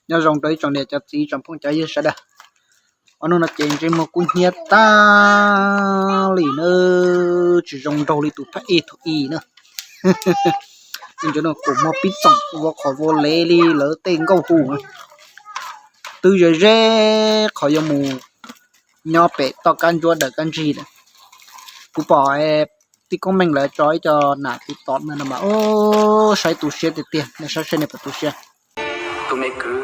Nyob zoo rau ib tsoom niam cov txiv tsoom phooj cov ywg sawv daws. Ob hnub no ces ntsej muag kub hnyiab tag li na, tsis zoo nraug li tus phab ej thaum ub na. Nco no kuv muag pib txoom ua qhov ua lev li lawv tej nkauj hu. Twb ze ze qhov yuav mus nyob pem toj kab ntsuab dawm kab ntsig lawm. Kuv pom tij Koob Meej lawv tso ib co nam tiv tom no mas saib tu siab tiag tiag, nej saib seb nej puas tu siab. Tus me kwv,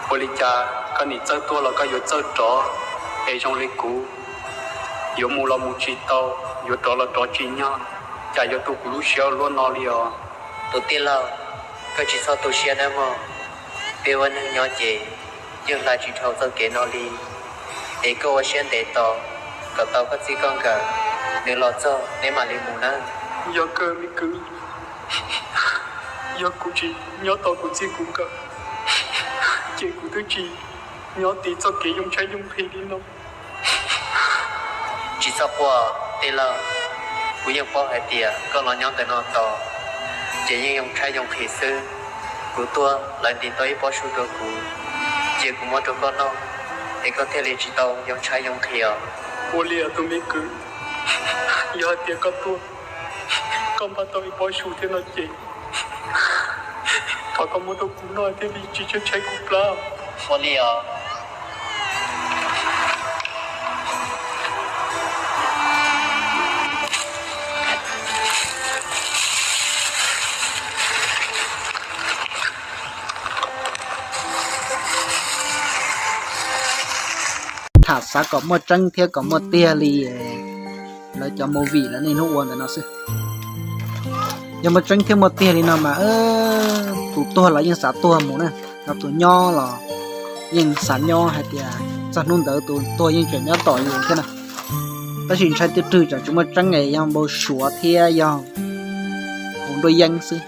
ua li cas koj nim txawj tuaj los koj yuav txawj rov, es zoo li kuv yuav mus los mus tsis tau, yuav rov los rov tsis nyog, cas yuav tu kuv lub siab ua luaj no li os? Tus tij laug, koj tsis txhob tu siab nawb mog. Peb ua neeg nyob ces yeej hla tsis dhau txoj kev no li. Es koj ua siab ntev tos kom tau koj txij koj nkawm, nws los txog neb mam li mus nawb. Yog kawg me kwv, yog kuv tsis nyob tos kuv txij kuv nkawm, ces kuv twb tsis nyob tiv txoj kev yoo tshaib yoo nqhis li no. Tsis txhob quaj tij laug, kuv yeej paub hais tias koj los nyob ntawm no tos, ces yeej yoo tshaib yoo nqhis xwb. Kuv tuag lawv ntim tau ib pob su rau kuv, cia kuv muab rau koj noj, es koj thiaj li tsis tau yoo tshaib yoo nqhis os. Ua li os tus me kwv, yog hais tias koj tuaj, koj npaj tau ib pob su thiab no ces thov koj muab rau kuv noj thiaj li tsis tshaib tshaib kuv plab. Ua li os. Tham xav kom muaj tseeb thiab kom muaj tiag li lawv cov movie lawv niaj hnub ua ntawm no xwb. Yog muaj tseeb thiab muaj tiag li no mas tus tuag los yeej xav tuag mus na, ho tus nyob los yeej xav nyob, hais tias txog hnub ntawd tus tuag yeej tseem nyob tos yus thiab na. Tab sis ntshai twb rwg tsam tsis muaj tseeb es yog npau suav thiab yog hauv nruab yeeb xwb.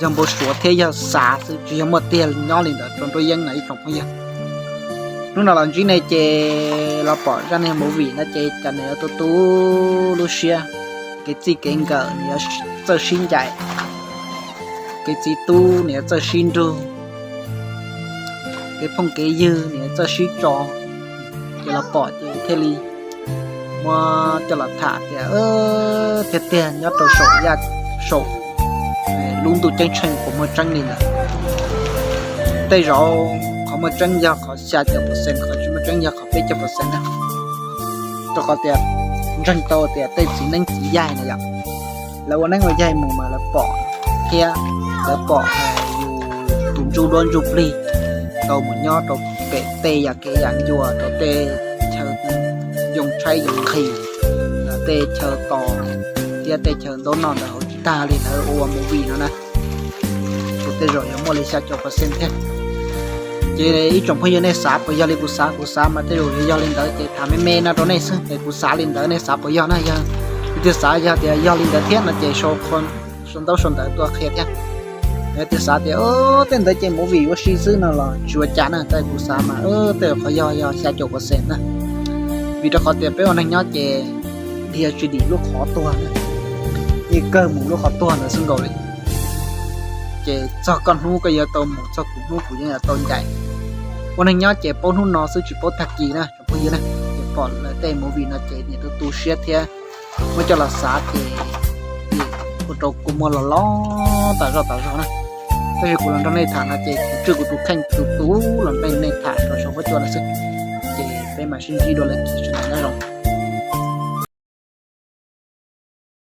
Yog npau suav thiab yog xav xwb, tsis yog muaj tiag nyob li ntawd rau nruab yeeb no ib tsoom phooj ywg. Hnub no los ntsib nej ces los pom zaj niag movie no ces cas nws yuav tu tu lub siab. Kev txij kev nkawm nws yuav txawj sib ncaim, kev txiv tub nws yuav txawj sib nrug, kev phooj kev ywg nws yuav txawj sib tso. Ces los pom ces thiaj li muab coj los tham tias tiag tiag nyob rau saum yaj saum lub ntuj ceeb tsheej puas muaj tseeb li ntawd. Tej zaum qhov muaj tseeb yog qhov xya caum percent, qhov tsis muaj tseeb yog qhov peb caug percent na. Rau qhov tias ntseeg tau tias tej txiv neeb txiv yaig na yom, lawv ua neeb ua yaig mus mas lawv pom thiab, lawv pom yus tus ntsuj duab ntsuj plig tau mus nyob rau pem tej yam kev yam ncua rau tej chaw yoo tshaib yoo nqhis, tej chaw tos thiab tej chaw ntaub noj ntawd hauv tsis tag li lawv ua movie no na. Kuv tej zaum yuav muaj li xya caum percent thiab. Ces ib tsoom phooj ywg nej xav puas yog li kuv xav? Kuv xav mas tej zaum yuav yog li ntawd ces tham me me no rau nej xwb es kuv xav li ntawd, nej xav puas yog na? Yog tias xav yog tias yog li ntawd thiab no ces sau ntaub sau ntawv tuaj qhia thiab. Yog tias xav tias tej ntawd ces movie ua si xwb no los tsis ua cas na, tab sis kuv xav mas tej qhov yog yog xya caum percent na. Vim rau qhov tias peb ua neeg nyob ces dhia tsis dim lub qhov tuag na, yeej kawg mus lub qhov tuag ntawd xwb nkaus li. Ces txog koj hnub koj yuav tau mus, txog kuv hnub kuv yeej yuav tau ncaim. Ua neeg nyob ces paub hnub no xwb tsis paub tag kis na tsoom phooj ywg na. Ces pom lawv tej movie no ces nim tu tu siab thiab muab coj los xav ces ua rau kua muag los los tas zog tas zog na. Tab sis kuv los nrog nej tham no ces kuv tswj kuv tus kheej tus tus los nrog nej tham rau saum huab cua no xwb. Ces peb mam sib ntsib dua lwm chim, sawv daws nyob zoo.